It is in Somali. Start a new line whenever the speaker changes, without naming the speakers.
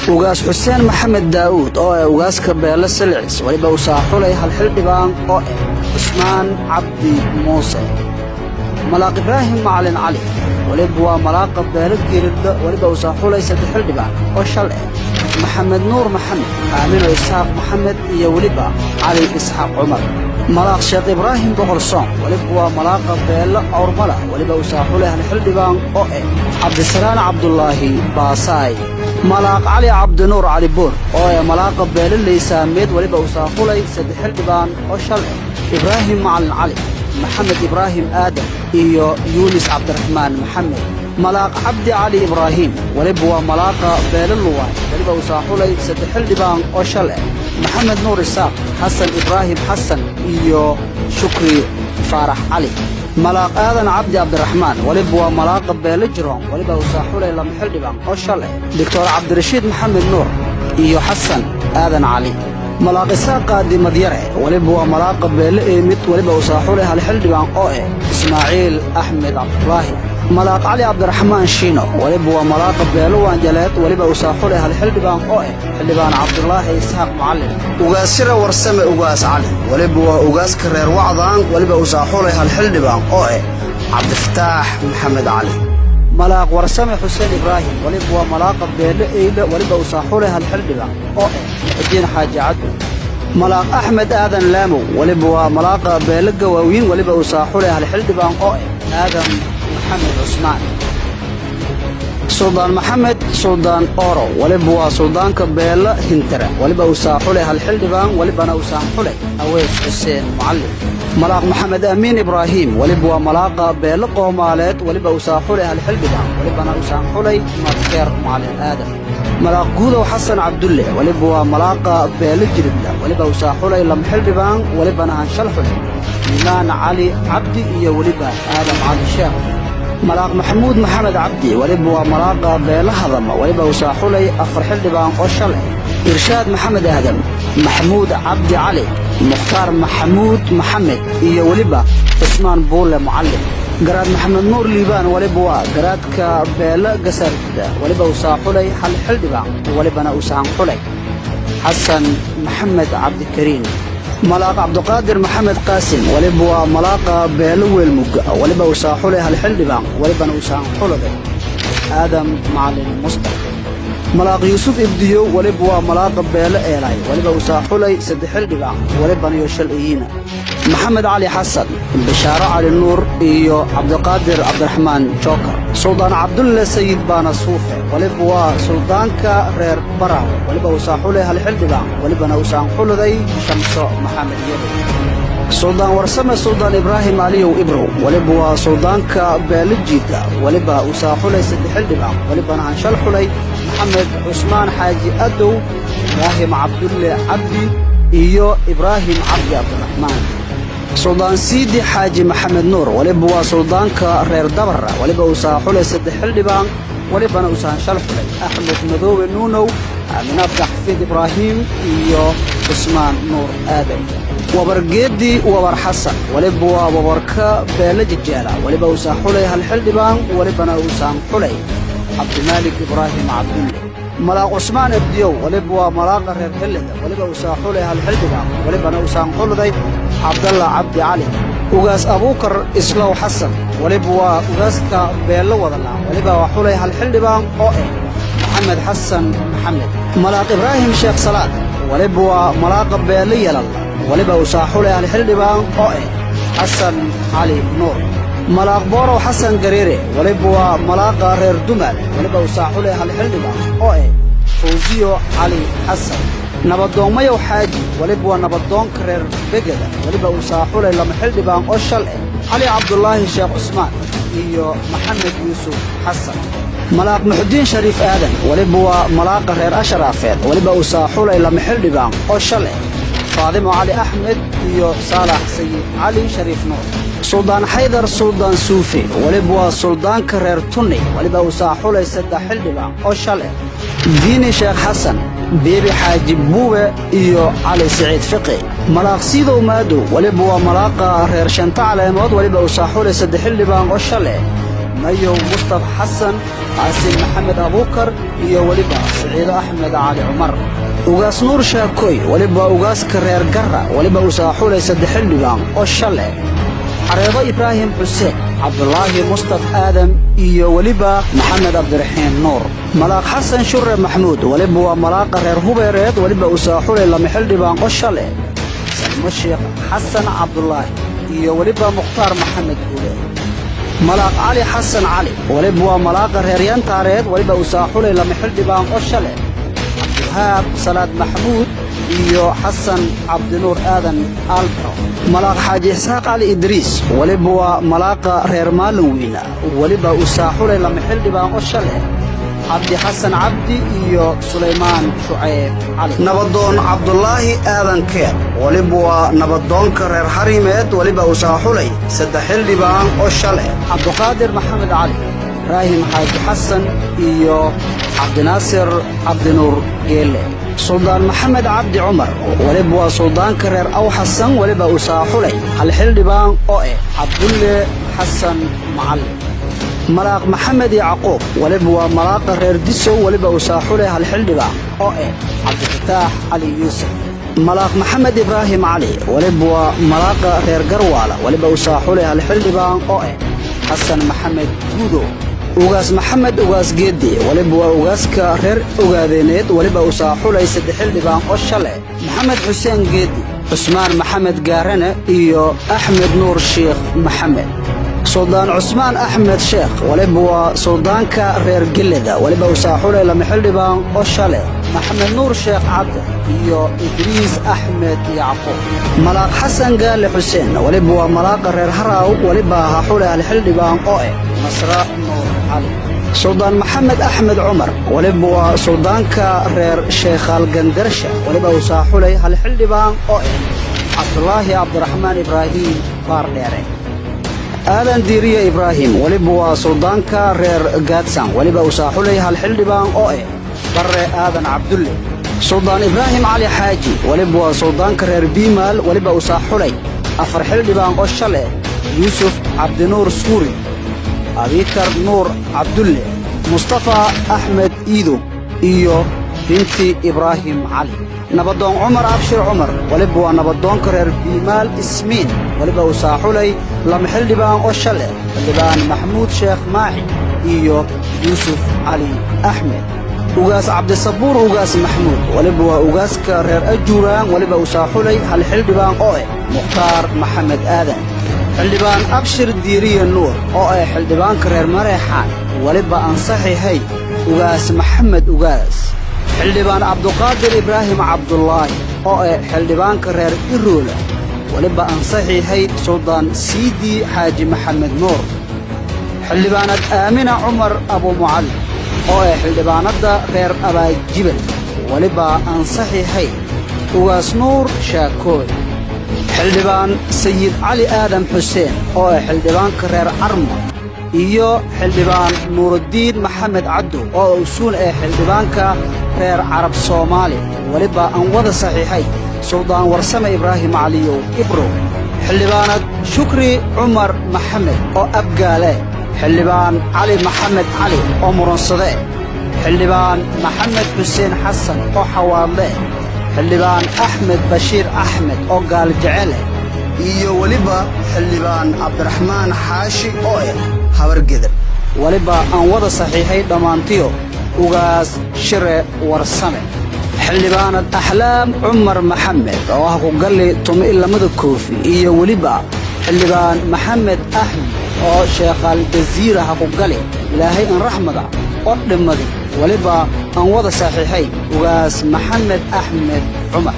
Ugaas Xuseen Maxamed Daa'uud oo ah ugaaska beele Silicis weliba usaa xulay hal xildhibaan oo ah Cusmaan Cabdi Muuse. Malaaq Ibraahim Macalin Cali weliba waa malaaqa beele Geelidho, weliba usaa xulay saddex xildhibaan oo shal ah: Maxamed Nuur Maxamed, Aamino Isxaaq Maxamed iyo weliba Cali Isxaaq Cumar. Malaaq Sheekh Ibraahim Boqorsoon weliba waa malaaqa beele Awrmala, weliba usaa xulay hal xildhibaan oo ah Cabdisalaan Cabdulaahi Baasaay. Malaaq Cali Cabdinuur Cali Buur oo ah malaaqa beele Leysaameed weliba usaa xulay saddex xildhibaan oo shal ah: Ibraahim Macalin Cali, Maxamed Ibraahim Aadam iyo Yuunis Cabdiraxmaan Maxamed. Malaaq Cabdi Cali Ibraahim weliba waa malaaqa beele Luwaay, weliba usaa xulay saddex xildhibaan oo shal ah: Maxamed Nuur Isaaq, Xasan Ibraahim Xasan iyo Shukri Faarax Cali. Malaaq Aadan Cabdi Cabdiraxmaan weliba waa malaaqa beele Jiroon, weliba usaa xulay lama xildhibaan oo shal ah: Doctor Cabdirashiid Maxamed Nuur iyo Xasan Aadan Cali. Malaaq Isaaq Qaadi Madyare weliba waa malaaqa beele Eemid, weliba usaa xulay hal xildhibaan oo ah Ismaaciil Axmed Cabdulaahi. Malaaq Cali Cabdiraxmaan Shiino weliba waa malaaqa beele Waanjaleed, weliba usaa xulay hal xildhibaan oo ah xildhibaan Cabdulaahi Isxaaq Mucallim. Ugaasira Warsame Ugaas Cali weliba waa ugaaska reer Wacdaan, weliba usaa xulay hal xildhibaan oo ah Cabdifataax Maxamed Cali. Malaaq Warsame Xuseen Ibraahim weliba waa malaaqa beele Eyle, weliba usaa xulay hal xildhibaan oo ah Muxudiin Xaaji Cabdi. Malaaq Axmed Aadan Laamow weliba waa malaaqa beele Gawaawiin, weliba usaa xulay hal xildhibaan oo ah Aadam Maxamed Cusmaan. Suldaan Maxamed Suldaan Oro weliba waa suldaanka beele Hintara, weliba usaa xulay hal xildhibaan, welibana usaan xulay Aweys Xuseen Mucallim. Malaaq Maxamed Amiin Ibraahim weliba waa malaaqa beele Qoomaaleed, weliba usaa xulay hal xildhibaan, welibana usaan xulay Madkeer Macalin Aadam. Malaaq Guudow Xasan Cabdulle weliba waa malaaqa beele Jiridla, weliba usaa xulay lama xildhibaan, welibana hanshal xulay Iimaan Cali Cabdi iyo weliba Aadam Cali Sheekh. Malaaq Maxamuud Maxamed Cabdi weliba waa malaaqa beele Hadama, weliba usaa xulay afar xildhibaan oo shalay: Irshaad Maxamed Aadam, Maxamuud Cabdi Cali, Mukhtaar Maxamuud Maxamed iyo weliba Cusmaan Buule Mucallim. Garaad Maxamed Nuur Liibaan weliba waa garaadka beele Gasaarguda, weliba usaa xulay hal xildhibaan, welibana usaan xulay Xasan Maxamed Cabdikariin. Malaaq Cabduqaadir Maxamed Qaasim weliba waa malaaqa beelo Weelmugga, weliba usaa xulay hal xildhibaan, welibana usaan xuladay Aadam Macalin Mustafa. Malaaq Yuusuf Ibdiyow weliba waa malaaqa beele Eelay, weliba usaa xulay saddex xildhibaan, welibana iyo shal iyiina: Maxamed Cali Xasan, Bishaaro Cali Nuur iyo Cabdiqaadir Cabdiraxmaan Jookar. Suldaan Cabdulle Sayid Baana Suufe weliba waa suldaanka reer Baraawe, weliba usaa xulay hal xildhibaan, welibana usaan xuluday Shamso Maxamed Yado. Suldaan Warsame Suldaan Ibraahim Aliyow Ibrow weliba waa suldaanka beele Jiida, weliba usaa xulay saddex xildhibaan, welibana hanshal xulay Maxamed Cusmaan Xaaji Adow, Ibraahim Cabdulle Cabdi iyo Ibraahim Cabdi Cabdiraxmaan. Suldaan Siidi Xaaji Maxamed Nuur weliba waa suldaanka reer Dabara, weliba usaa xulay saddex xildhibaan, welibana usaan shal xulay Axmed Madoobe Nuunow, Aamina Abdixafiid Ibraahim iyo Cusmaan Nuur Aadan. Wabargeedi Wabar Xasan weliba waa wabarka beele Jajaala, weliba usaa xulay hal xildhibaan, welibana usaan xulay Cabdimaalik Ibraahim Cabdulle. Malaaq Cusmaan Ebdiyow weliba waa malaaqa reer Xillida, weliba usaa xulay hal xildhibaan, welibana usaan xuluday Cabdalla Cabdi Cali. Ugaas Abuukar Islow Xasan weliba waa ugaaska beello Wadana, weliba waa xulay hal xildhibaan oo ah Maxamed Xasan Maxamed. Malaaq Ibraahim Sheekh Salaad weliba waa malaaqa beello Yalal, weliba usaa xulay hal xildhibaan oo ah Xasan Cali Nuur. Malaaq Boorow Xasan Gareere weliba waa malaaqa reer Dumaal, weliba usaa xulay hal xildhibaan oo ah Fawsiyo Cali Xasan. Nabadoonmayow Xaaji weliba waa nabadoonka reer Begeda, weliba usaa xulay lama xildhibaan oo shal ah: Cali Cabdulaahi Sheekh Cusmaan iyo Maxamed Yuusuf Xasan. Malaaq Muxudiin Shariif Aadan weliba waa malaaqa reer Asharaafeed, weliba usaa xulay lama xildhibaan oo shal ah: Faadimo Cali Axmed iyo Saalax Sayid Cali Shariif Nuur. Suldaan Xaydar Suldaan Suufi weliba waa suldaanka reer Tunni, weliba usaa xulay saddex xildhibaan oo shal ah: Diini Sheekh Xasan, Beebi Xaaji Buube iyo Cali Siciid Fiqi. Malaaq Siidow Maadow weliba waa malaaqa reer Shanta Caleemood, weliba usaa xulay saddex xildhibaan oo shal ah: Mayow Mustaf Xasan, Qaasim Maxamed Abuukar iyo weliba Siciido Axmed Cali Cumar. Ugaas Nuur Shaakoy weliba ugaaska reer Garra, weliba usaaxulay 3 xildhibaan oo shale Xareedo Ibraahim Xuseen, Cabdulaahi Mustaf Aadam iyo weliba Maxamed Cabdiraxiin Nuur. Malaaq Xasan Shure Maxmuud weliba waa malaaqa reer Hubeereed, weliba usaaxulay 2 xildhibaan oo shale Salmo Sheekh Xasan Cabdulaahi iyo weliba Mukhtaar Maxamed Guule. Malaaq Cali Xasan Cali weliba waa malaaqa reer Yantaareed, weliba usaaxulay 2 xildhibaan oo shale Cabdiwahaab Salaad Maxamuud iyo Xasan Cabdinuur Aadan Albro. Malaaq Xaaji Isxaaq Cali Idriis weliba waa malaaqa reer Maalinweyna, weliba usaaxulay 2 xildhibaan oo shale Cabdi Xasan Cabdi iyo Sulaymaan Shucayb Cali. Nabadoon Cabdulaahi Aadan Keer weliba waa nabadoonka reer Xarimeed, weliba usaaxulay 3 xildhibaan oo shale Cabduqaadir Maxamed Cali, Ibraahim Xaaji Xasan iyo Cabdinaasir Cabdinuur Geelle. Suldaan Maxamed Cabdi Cumar weliba waa suldaanka reer Aw Xasan, weliba usaaxulay 1 xildhibaan oo Cabdulle Xasan Macallin. Malaaq Maxamed Yacquub weliba waa malaaqa reer Disow, weliba usaaxulay 1 xildhibaan oo Cabdifataax Cali Yuusuf. Malaaq Maxamed Ibraahim Cali weliba waa malaaqa reer Garwaala, weliba usaaxulay 1 xildhibaan oo Xasan Maxamed Guudo. Ugaas Maxamed Ugaas Geeddi weliba waa ugaaska reer Ogaadeeneed, weliba usaaxulay 3 xildhibaan oo shale Maxamed Xuseen Geeddi, Cusmaan Maxamed Gaarane iyo Axmed Nuur Sheekh Maxamed. Suldaan Cusmaan Axmed Sheekh weliba waa suldaanka reer Geleda, weliba usaaxulay 2 xildhibaan oo shale Maxamed Nuur Sheekh Cabde iyo Idriis Axmed Yacquub. Malaaq Xasan Gaale Xuseen weliba waa malaaqa reer Haraaw, weliba haxulay 1 xildhibaan oo Nasra Nuur Cali. Suldaan Maxamed Axmed Cumar weliba waa suldaanka reer Sheekhaal Gandarsha, weliba usaaxulay 1 xildhibaan oo Cabdulaahi Cabdiraxmaan Ibraahim Baardheere. Aadan Diiriye Ibraahim weliba waa suldaanka reer Gaadsan, weliba usaaxulay 1 xildhibaan oo Barre Aadan Cabdulle. Suldaan Ibraahim Cali Xaaji weliba waa suldaanka reer Biimaal, weliba usaaxulay 4 xildhibaan oo shale Yuusuf Cabdinuur Suuri, Abikar Nuur Cabdulle, Mustafa Axmed Iidow iyo Binti Ibraahim Cali. Nabadoon Cumar Abshir Cumar weliba waa nabadoonka reer Biimaal Ismiin, weliba usaaxulay 2 xildhibaan oo shale xildhibaan Maxamuud Sheekh Maaxi iyo Yuusuf Cali Axmed. Ugaas Cabdisabuur Ugaas Maxmuud weliba waa ugaaska reer Ajuuraan, weliba usaaxulay 1 xildhibaan oo Mukhtaar Maxamed Aadan. Xildhibaan Abshir Diiriye Nuur oo xildhibaanka reer Mareexaan, weliba ansaxihay Ugaas Maxamed Ugaas. Xildhibaan Cabduqaadir Ibraahim Cabdulaahi oo xildhibaanka reer Iroola, weliba ansaxihay Suldaan Siidi Xaaji Maxamed Nuur. Xildhibaanad Aamina Cumar Abumucallim oo xildhibaanadda reer Abaajibal, weliba ansaxihay Ugaas Nuur Shaakooy. Xildhibaan Sayid Cali Aadam Xuseen oo xildhibaanka reer Carmo iyo xildhibaan Nuuruddiin Maxamed Caddow oo usuun xildhibaanka reer Carab Soomaali, weliba aan wada saxiixay Suldaan Warsame Ibraahim Caliyow Ibrow. Xildhibaanad Shukri Cumar Maxamed oo Abgaale, xildhibaan Cali Maxamed Cali oo Murunsade, xildhibaan Maxamed Xuseen Xasan oo Xawaadle, xildhibaan Axmed Bashiir Axmed oo Gaaljecele iyo weliba xildhibaan Cabdiraxmaan Xaashi oo Habargeder, weliba aan wada saxiixay dhammaantiyo Ugaas Shire Warsame. Xildhibaanad Axlaam Cumar Maxamed oo ah ku galli 12-da Koofi iyo weliba xildhibaan Maxamed Axmed oo Sheekhaal Jasiira ha ku gali Ilaahay in raxmada oo dhimadi, weliba aan wada saxiixay Ugaas Maxamed Axmed Cumar.